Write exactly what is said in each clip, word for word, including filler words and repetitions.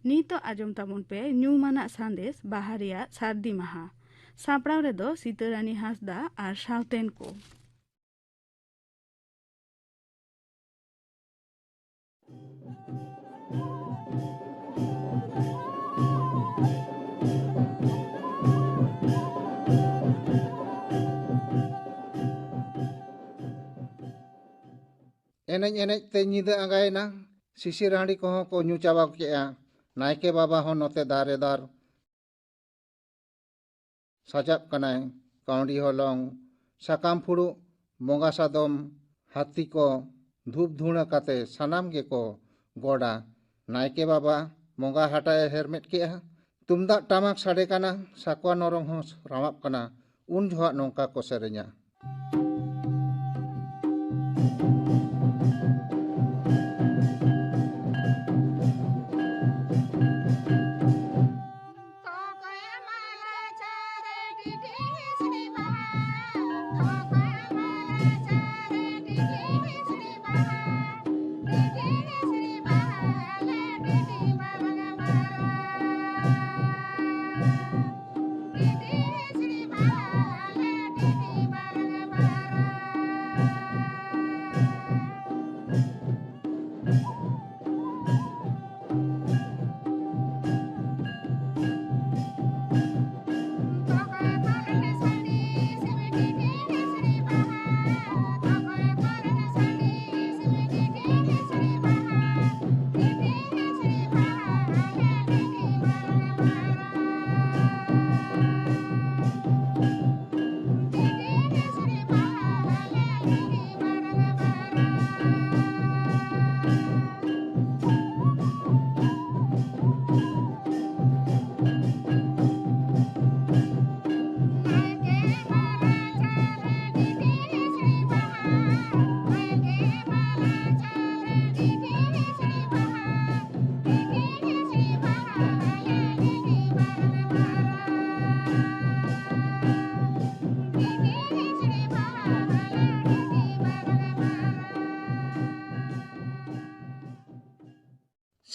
ᱱᱤᱛᱚᱜ ᱟᱸᱡᱚᱢ ᱛᱟᱵᱚᱱ ᱯᱮ ᱧᱩᱢᱟᱱᱟᱜ ᱥᱟᱸᱫᱮᱥ ᱵᱟᱦᱟ ᱨᱮᱭᱟᱜ ᱥᱟᱹᱨᱫᱤ ᱢᱟᱦᱟ᱾ ᱥᱟᱯᱲᱟᱣ ᱨᱮᱫᱚ ᱥᱤᱛᱟᱹᱨᱟᱱᱤ ᱦᱟᱸᱥᱫᱟ ᱟᱨ ᱥᱟᱶᱛᱮᱱ ᱠᱚ᱾ ᱮᱱᱮᱡ ᱮᱱᱮᱡ ᱛᱮ ᱧᱤᱫᱟᱹ ᱟᱸᱜᱟᱭᱮᱱᱟ᱾ ᱥᱤᱥᱤᱨ ᱦᱟᱺᱰᱤ ᱠᱚᱦᱚᱸ ᱠᱚ ᱧᱩ ᱪᱟᱵᱟ ᱠᱮᱜᱼᱟ᱾ ᱱᱟᱭᱠᱮ ᱵᱟᱵᱟ ᱦᱚᱸ ᱱᱚᱛᱮ ᱫᱟᱨᱮ ᱫᱟᱨ ᱥᱟᱡᱟᱜ ᱠᱟᱱᱟᱭ᱾ ᱠᱟᱹᱣᱰᱤ ᱦᱚᱞᱚᱝ, ᱥᱟᱠᱟᱢ ᱯᱷᱩᱲᱩᱜ, ᱵᱚᱸᱜᱟ ᱥᱟᱫᱚᱢ, ᱦᱟᱹᱛᱤ ᱠᱚ ᱫᱷᱩᱯ ᱫᱷᱩᱬᱟᱹ ᱠᱟᱛᱮ ᱥᱟᱱᱟᱢ ᱜᱮᱠᱚ ᱜᱚᱰᱟ᱾ ᱱᱟᱭᱠᱮ ᱵᱟᱵᱟ ᱵᱚᱸᱜᱟ ᱦᱟᱴᱟᱜ ᱮ ᱦᱮᱨᱢᱮᱫ ᱠᱮᱜᱼᱟ᱾ ᱛᱩᱢᱫᱟᱜ ᱴᱟᱢᱟᱠ ᱥᱟᱰᱮ ᱠᱟᱱᱟ, ᱥᱟᱠᱣᱟ ᱱᱚᱨᱚᱝ ᱦᱚᱸ ᱨᱟᱢᱟᱜ ᱠᱟᱱᱟ᱾ ᱩᱱ ᱡᱚᱦᱚᱜ ᱱᱚᱝᱠᱟ ᱠᱚ ᱥᱮᱨᱮᱧᱟ᱾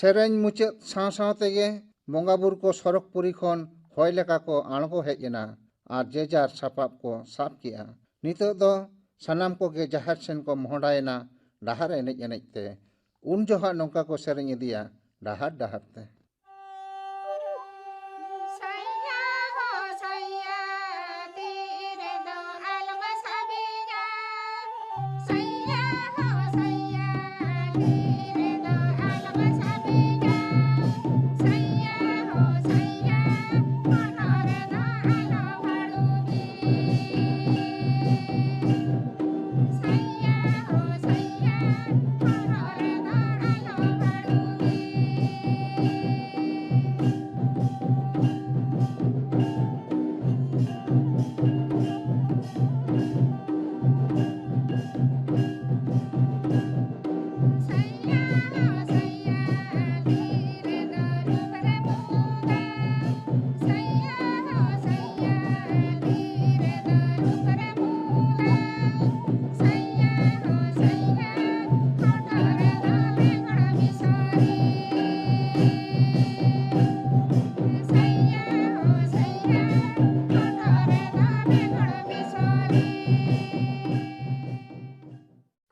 ᱥᱮᱨᱮᱧ ᱢᱩᱪᱟᱹᱫ ᱥᱟᱶ ᱥᱟᱶ ᱛᱮᱜᱮ ᱵᱚᱸᱜᱟ ᱵᱩᱨᱩ ᱠᱚ ᱥᱚᱨᱚᱜᱽᱯᱩᱨᱤ ᱠᱷᱚᱱ ᱦᱚᱭ ᱞᱮᱠᱟ ᱠᱚ ᱟᱬᱜᱚ ᱦᱮᱡ ᱮᱱᱟ ᱟᱨ ᱡᱮ ᱡᱟᱨ ᱥᱟᱯᱟᱵ ᱠᱚ ᱥᱟᱵ ᱠᱮᱜᱼᱟ᱾ ᱱᱤᱛᱚᱜ ᱫᱚ ᱥᱟᱱᱟᱢ ᱠᱚᱜᱮ ᱡᱟᱦᱮᱨ ᱥᱮᱱ ᱠᱚ ᱢᱚᱦᱰᱟᱭᱮᱱᱟ ᱰᱟᱦᱟᱨ ᱮᱱᱮᱡ ᱮᱱᱮᱡ ᱛᱮ᱾ ᱩᱱ ᱡᱚᱦᱚᱜ ᱱᱚᱝᱠᱟ ᱠᱚ ᱥᱮᱨᱮᱧ ᱤᱫᱤᱭᱟ ᱰᱟᱦᱟᱨ ᱰᱟᱦᱟᱨ ᱛᱮ᱾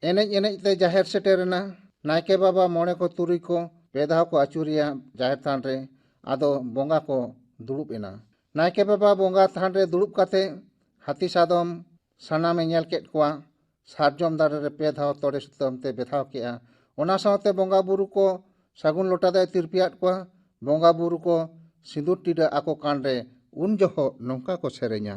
ᱮᱱᱮᱡ ᱮᱱᱮᱡ ᱛᱮ ᱡᱟᱦᱮᱨ ᱥᱮᱴᱮᱨᱮᱱᱟ᱾ ᱱᱟᱭᱠᱮ ᱵᱟᱵᱟ ᱢᱚᱬᱮ ᱠᱚ ᱛᱩᱨᱩᱭ ᱠᱚ ᱯᱮ ᱫᱷᱟᱣ ᱠᱚ ᱟᱹᱪᱩᱨᱮᱭᱟ ᱡᱟᱦᱮᱨ ᱛᱷᱟᱱ ᱨᱮ᱾ ᱟᱫᱚ ᱵᱚᱸᱜᱟ ᱠᱚ ᱫᱩᱲᱩᱵ ᱮᱱᱟ᱾ ᱱᱟᱭᱠᱮ ᱵᱟᱵᱟ ᱵᱚᱸᱜᱟ ᱛᱷᱟᱱ ᱨᱮ ᱫᱩᱲᱩᱵ ᱠᱟᱛᱮ ᱦᱟᱹᱛᱤ ᱥᱟᱫᱚᱢ ᱥᱟᱱᱟᱢᱮ ᱧᱮᱞ ᱠᱮᱫ ᱠᱚᱣᱟ᱾ ᱥᱟᱨᱡᱚᱢ ᱫᱟᱨᱮ ᱨᱮ ᱯᱮ ᱫᱷᱟᱣ ᱛᱚᱲᱮ ᱥᱩᱛᱟᱹᱢ ᱛᱮ ᱵᱮᱫᱷᱟᱣ ᱠᱮᱜᱼᱟ᱾ ᱚᱱᱟ ᱥᱟᱶᱛᱮ ᱵᱚᱸᱜᱟ ᱵᱩᱨᱩ ᱠᱚ ᱥᱟᱹᱜᱩᱱ ᱞᱚᱴᱟ ᱫᱚᱭ ᱛᱤᱨᱯᱤᱭᱟᱫ ᱠᱚᱣᱟ᱾ ᱵᱚᱸᱜᱟ ᱵᱩᱨᱩ ᱠᱚ ᱥᱤᱸᱫᱩᱨ ᱴᱤᱰᱟᱹ ᱟᱠᱚ ᱠᱟᱱ ᱨᱮ ᱩᱱ ᱡᱚᱦᱚᱜ ᱱᱚᱝᱠᱟ ᱠᱚ ᱥᱮᱨᱮᱧᱟ᱾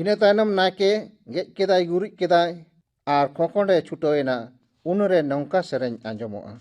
ᱤᱱᱟᱹ ᱛᱟᱭᱱᱚᱢ ᱱᱟᱭᱠᱮ ᱜᱮᱡ ᱠᱮᱫᱟᱭ, ᱜᱩᱨᱤᱡ ᱠᱮᱫᱟᱭ ᱟᱨ ᱠᱷᱚᱸᱠᱷᱚᱸᱰᱮ ᱪᱷᱩᱴᱟᱹᱣ ᱮᱱᱟ᱾ ᱩᱱᱨᱮ ᱱᱚᱝᱠᱟ ᱥᱮᱨᱮᱧ ᱟᱸᱡᱚᱢᱚᱜᱼᱟ᱾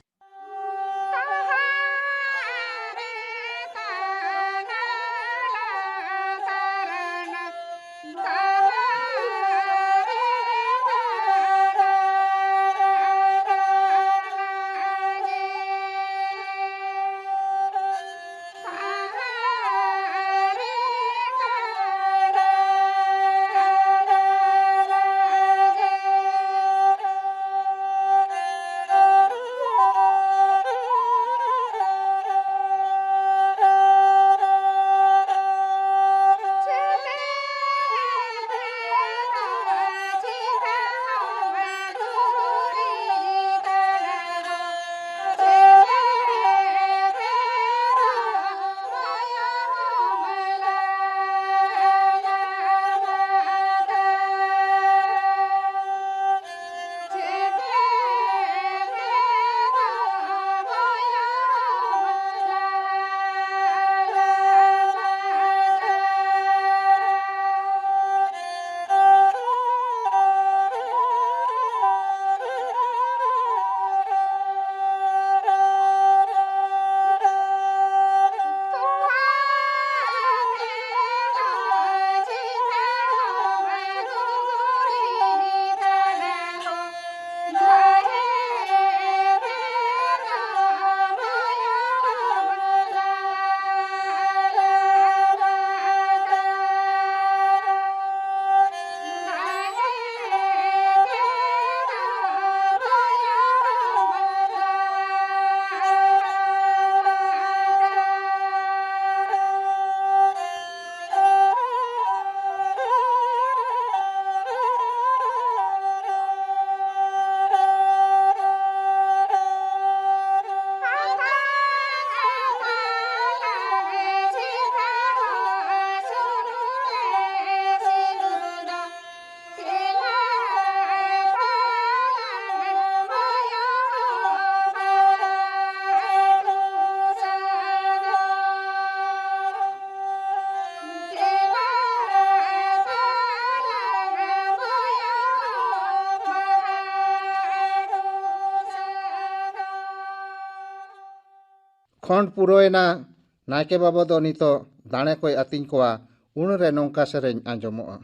ᱠᱷᱚᱸᱰ ᱯᱩᱨᱟᱹᱣᱮᱱᱟ, ᱱᱟᱭᱠᱮ ᱵᱟᱵᱟ ᱫᱚ ᱱᱤᱛᱚᱜ ᱫᱟᱲᱮ ᱠᱚᱭ ᱟᱹᱛᱤᱧ ᱠᱚᱣᱟ, ᱩᱱᱨᱮ ᱱᱚᱝᱠᱟ ᱥᱮᱨᱮᱧ ᱟᱸᱡᱚᱢᱚᱜᱼᱟ᱾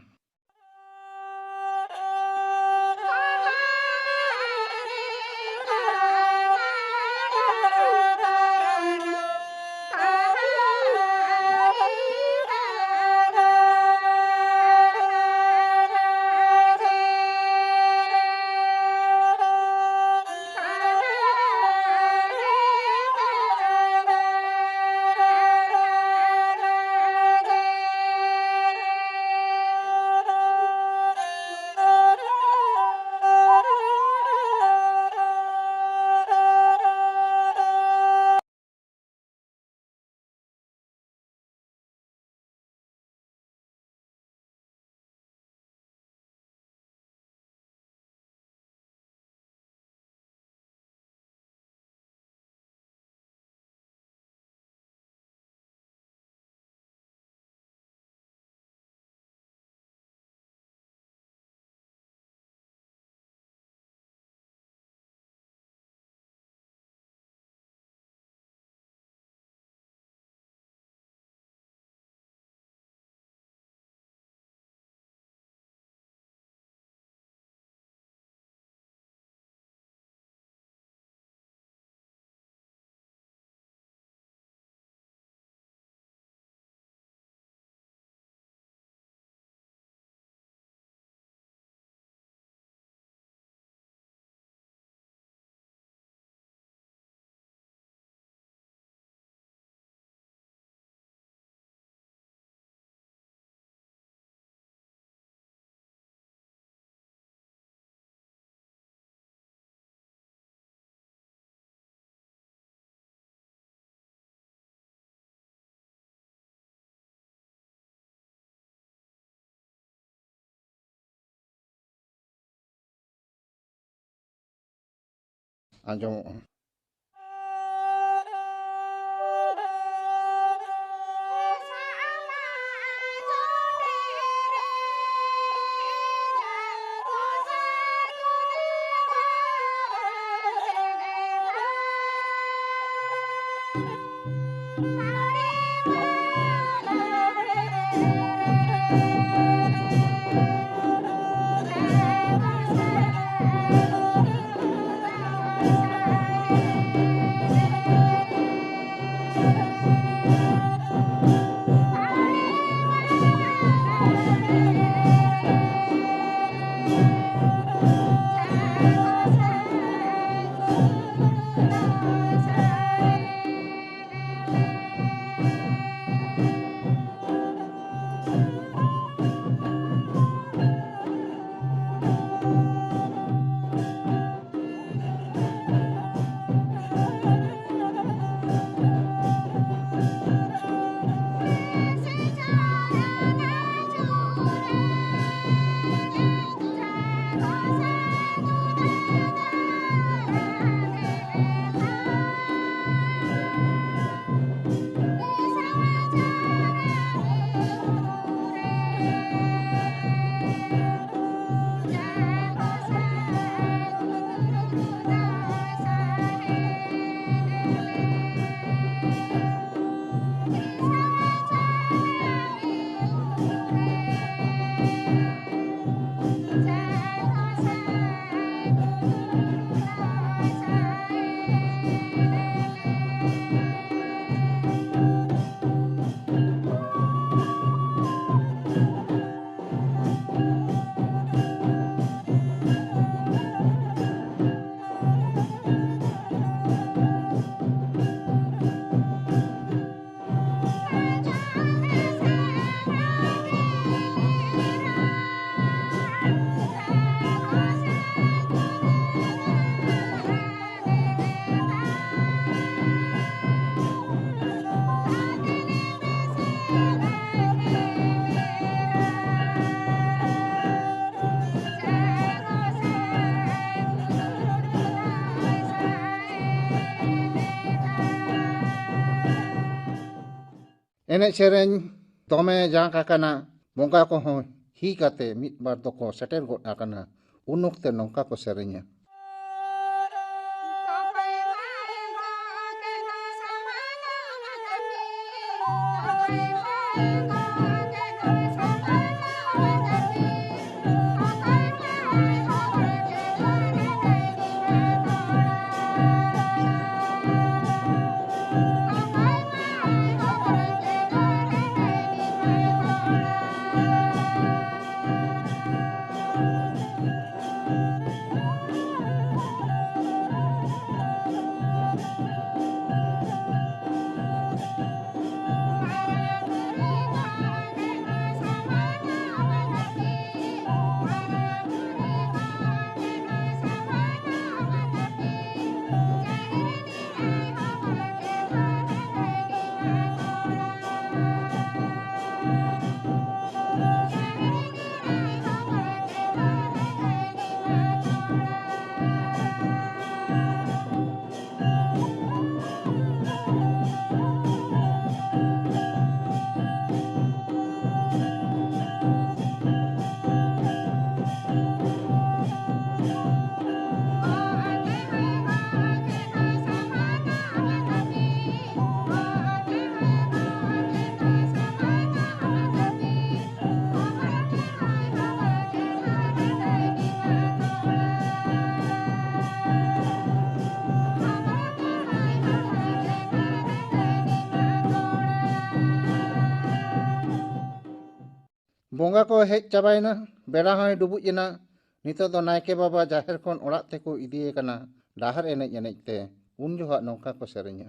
ᱟᱸᱡᱚᱢᱚᱜᱼᱟ᱾ ᱮᱱᱮᱡ ᱥᱮᱨᱮᱧ ᱫᱚᱢᱮ ᱡᱟᱸᱠ ᱟᱠᱟᱱᱟ᱾ ᱵᱚᱸᱜᱟ ᱠᱚᱦᱚᱸ ᱦᱤ ᱠᱟᱛᱮ ᱢᱤᱫ ᱵᱟᱨ ᱫᱚᱠᱚ ᱥᱮᱴᱮᱨ ᱜᱚᱫ ᱟᱠᱟᱱᱟ᱾ ᱩᱱ ᱚᱠᱛᱮ ᱱᱚᱝᱠᱟ ᱠᱚ ᱥᱮᱨᱮᱧᱟ᱾ ᱵᱚᱸᱜᱟ ᱠᱚ ᱦᱮᱡ ᱪᱟᱵᱟᱭᱮᱱᱟ, ᱵᱮᱲᱟ ᱦᱚᱸᱭ ᱰᱩᱵᱩᱡ ᱮᱱᱟ᱾ ᱱᱤᱛᱚᱜ ᱫᱚ ᱱᱟᱭᱠᱮ ᱵᱟᱵᱟ ᱡᱟᱦᱮᱨ ᱠᱷᱚᱱ ᱚᱲᱟᱜ ᱛᱮᱠᱚ ᱤᱫᱤᱭᱮ ᱠᱟᱱᱟ ᱰᱟᱦᱟᱨ ᱮᱱᱮᱡ ᱮᱱᱮᱡ ᱛᱮ᱾ ᱩᱱ ᱡᱚᱦᱚᱜ ᱱᱚᱝᱠᱟ ᱠᱚ ᱥᱮᱨᱮᱧᱟ᱾